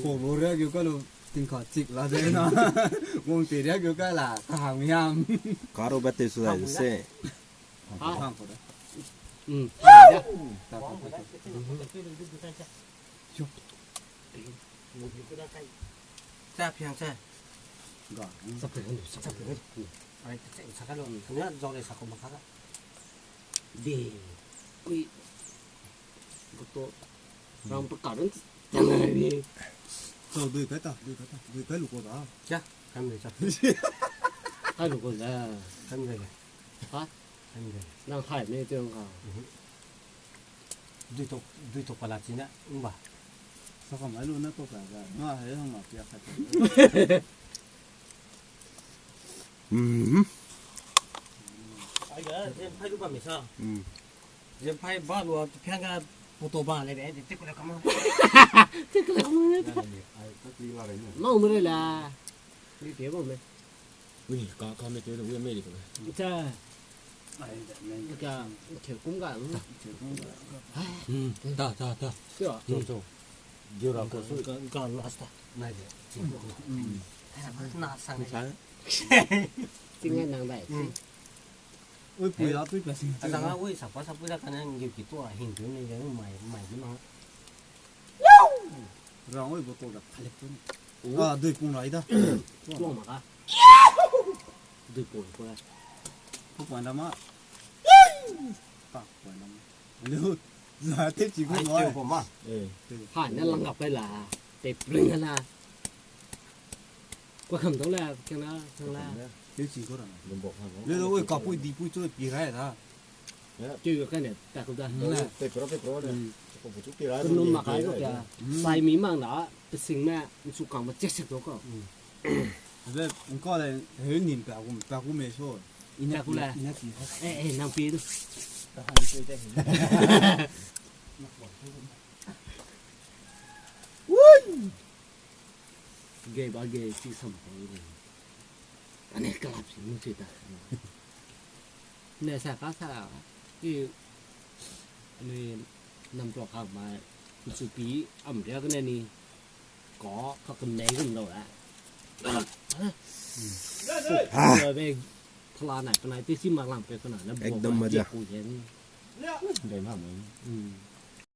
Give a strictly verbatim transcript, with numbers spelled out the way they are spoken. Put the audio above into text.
Polo ria geu ka lu tingka chik la de na. Wang te ria geu ka la, kahang yam. Karo ba te su dai se. Hang ko da. Mm. Ta, ta, ta, ta. Sa piang sa. Ga. Sa piang, sa piang. Ai, sa ka lo. Kena zau le sa ko ma ka. Di. Ui. Beto. Rang pe ka ren. Tang ai bi. Zau dui kai ta, dui kai ta, dui kai lu ko da. Ja, kai me ja. Kai lu ko da. Kai me ja. Ha? Kai me ja. Nang hai me te ka. Mhm. Dui tok, dui tok pala chine, um ba. Sa ka mai lu na tok ka ga. Na hai hang ma pia ka. Mhm. Ai ga, zen pai lu ba me sa. Mm. Zen pai ba lu a, piang ga poto ba le de, de, te ku le kama. Te ku le kama. Ai, ta kli la re na. Mau me le la. Ni te ba me. Ui, ka, ka me te, ui, me di ko. Cha. Ai, da, me. Ka, ke kum ga. Ke kum ga. Hmm, da, da, da. Sure. Zo, zo. Dio ra ko su. Ka, ka last ta. Na de. Hmm. Na sang. Sa. Ting ngai nang dai. Hmm. Ui, pui a, pui pa sing. Azang a, ui, sa pa, sa pui da ka na ngiu ki tua, hing tu ni, mai, mai di ma. Rang oi, bottle da, kalek tu ni. Oh. Ah, dui pung rai da. Tuang ma ka. Dui pung ko. Ko pa na ma. Ta pa na ma. Lu, za te chi ko. Ai, ma. Te ko ma. Eh. Ha, na lang ka pe la. Te pring la. Kwa kham dau la, kena, kena. Te chi ko ra na. Lum bok ha. Le lo, oi, ka pui di pui cho pi rai da. Keu ka ne, ta ku da. Te pro, te pro ne. Ko bu chu pi ra. Ko num ma kai ko kea. Sai mi mang da, pesing me, nsu kang ma chesek to ko. Abe, ngka le, heu nim pa kum, pa kum me so. Ina ku le. Ina ki. Eh, eh, nang pi du. Ta han pi te. Wui! Gei ba gei chi sam ko. Ane kalap si mu chi ta. Ne sa ka sa. I, ni nam tua khak ma. Chu pi am ria ka ne ni. Ka, ka ka mei gum lo la. Ah. Be thala nai, penai te chi mak lang pe ka na, na bo ekdom ma maja. Ku ye ni. Dai ma mo. Hmm.